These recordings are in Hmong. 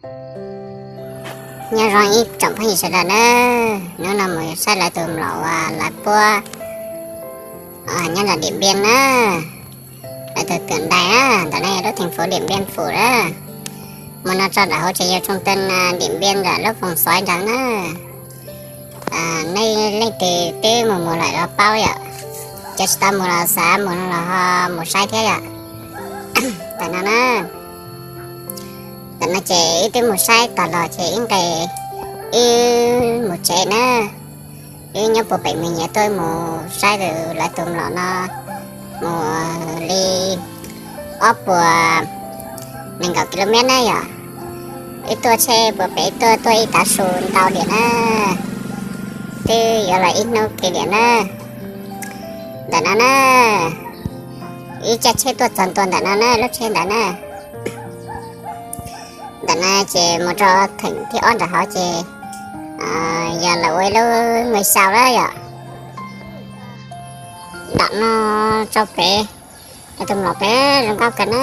Nyob zoo ib tsoom phooj ywg sawv daws na, hnub no mus saib lawv tus mlom uas lawv puab nyob nram Diam Npiaj na, lawv tus twm ntais na, ntawm no yog lub theej fuv Diam Npiaj fum na. Mus no tso nram hauv tsev yog tsoo teej Diam Npiaj ntawm lub Voos Xoiv nrad na. Nej leej twg twb mus mus lawm los paub yom, cov tsis tau mus los xav mus no los ho mus saib thiab yom. Ntawm no na, ntawm no ces wb twb mus saib tas los ces ib nqes wb mus tsev na. Wb nyob puag pem Mes Nyiav tuaj mus saib lawv tus mlom no mus li ob puas nees nkaum kilomev na yom. Wb tuaj tsheb puag pem tuaj tuaj ib tav su ntau diam na, twb yuav los ib hnub kiag diam na. Ntawm no na, wb caij tsheb tuaj txog ntua ntawm no na, lub tsheb ntawd na. Ntawm no ces mus rau theem thib ob nram hauv ces yog lawv ua ib lub me xaus lawm yom. Ntawm no rau pem, lawv tus mlom pem zoo nkauj kawg na,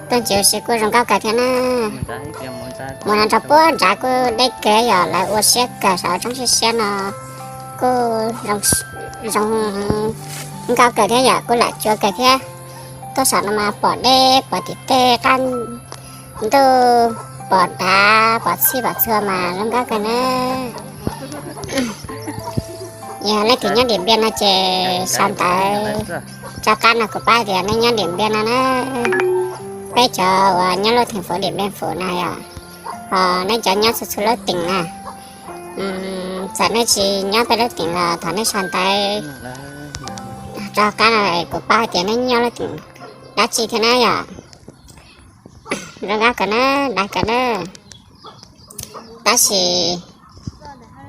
tuaj ntsis ua si kuj zoo nkauj kawg thiab na. Mus no rau puag nrad kuj deb kawg yom, lawv ua siab kawg saum roob siab siab no kuj zoo nkauj kawg thiab yom, kuj lam cuav kawg thiab. Tuaj saum no mas pom deb pom tim tej qab ntuj, pom dav pom txhij pom txhua mas zoo nkauj kawg na. Yog leej twg nyob Diam Npiaj no ces sau ntawv rov qab no kuv pab tias nej nyob Diam Npiaj no na. Peb cov uas nyob lub theem fuv Diam Npiaj fum na yom, ho nej cov nyob txhua txhua lub teem na, txawm nej tsis nyob peb lub teem los thov nej sau ntawv rov qab no kuv pab tias nej nyob lub teem dab tsi thiab na yom. Zoo nkauj kawg na, dav kawg na. Tab sis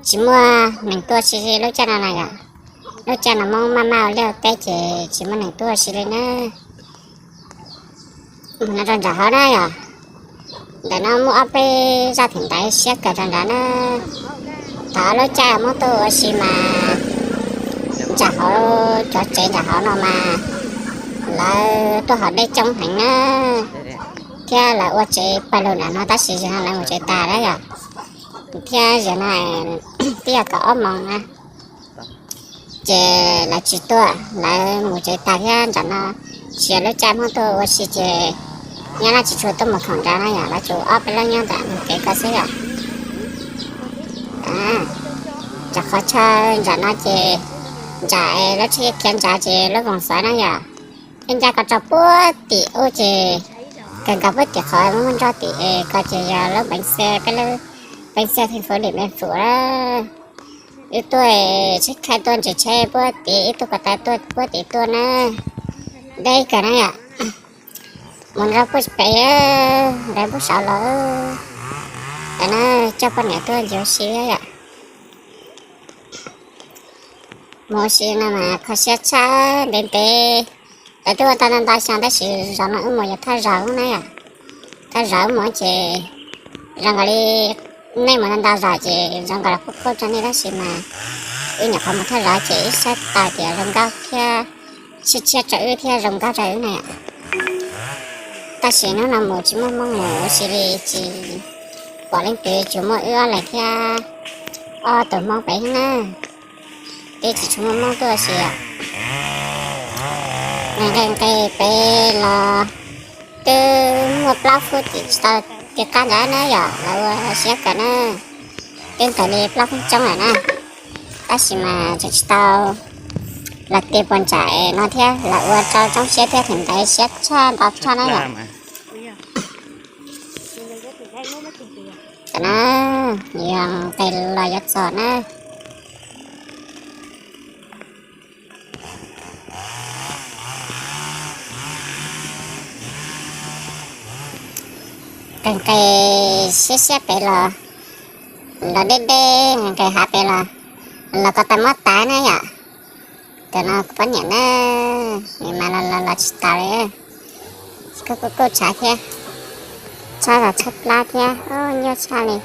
tsis muaj neeg tuaj si lub caij no na yom. Lub caij no Hmoob maj maj ua liaj ua teb ces tsis muaj neeg tuaj si li na. Mus no rau nram hauv na yom. Ntawm no muaj ob peb zaj theem ntaiv siab kawg rau nrad na. Thaum lub caij Hmoob tuaj ua si mas nram hauv cov tsev nram hauv no mas lawv tuaj haus dej coob heev na, thiab lawv ua tsev pawg lug nram no tab sis zaum no lawv mus tsev tas lawm yom. Thiab zaum no twb yog kaum ob moos na, ces lawv tsis tuaj, lawv mus tsev tas thiab. Nram no tsis yog lub caij Hmoob tuaj ua si ces nyab laj tsis tshua tuaj mus khoom nrad na yom, lawv tsuas ob peb leeg nyob ntawm kev ko xwb yom. Nram qhov chaw nram no ces nram lub tsheb khiav nrad ces lub Voos Xoiv na yom. Ib ncaj ko rau puag tim ub ces kawg nkaus puag tim qhov muaj nroj tim ko ces yog lub peev xwm, peb lub peev xwm theem fuv Diam Npiaj fum na. Wb tuaj tsheb khaij tuaj ntsis tsheb puag tim, ib tug ko taw tuaj puag tim tuaj na. Deb kawg na yom. Mus nrog puag pem, nrog puag saud los. Tam no coj poj niam tuaj ncig ua si yom. Mus ua si no mas kho siab tshaj ntev ntev. Lawv twb ua tau ntau ntau xyoo tab sis zaum no wb mus yog thaj zaum na yom. Thaj zaum wb mus ces zoo nkaus li nej mus ntau ntau zaum ces zoo nkaus li qub qub rau nej tab sis mas wb nyuam qhuav mus thaj zaum ces wb saib tau tias zoo nkauj thiab, tshiab tshiab rau wb thiab zoo nkauj rau wb na yom. Tab sis hnub no mus tsis muaj Hmoob mus ua si li, tsis pom leej twg, tsuas muaj wb ob leeg thiab ob tug Hmoob pem na. Twb tsis tshua muaj Hmoob tuaj ua si. Nqes nqes pem los twb muaj plaub fub tim tsis tau ti qab ntawd na yom, lawv ua siab kawg na. Twb ntawm li plaub fub tsoob lawm na, tab sis mas tseem tsis tau los ti puas ntsam no thiab, lawv ua rau tsoob siab thiab theem ntawd siab tshaj ntau tshaj na yom. Tam no yog nqes los yuav txog na. Nqes nqes siab siab pem los, los deb deb, nqes hav pem los, los ko taw muab tav na yom. Tam no kuv poj niam na, nws mas los los los tsis tas li. Kuj kuj kuj tshav thiab, tshav los tshav plab thiab, nyuaj tshaj li.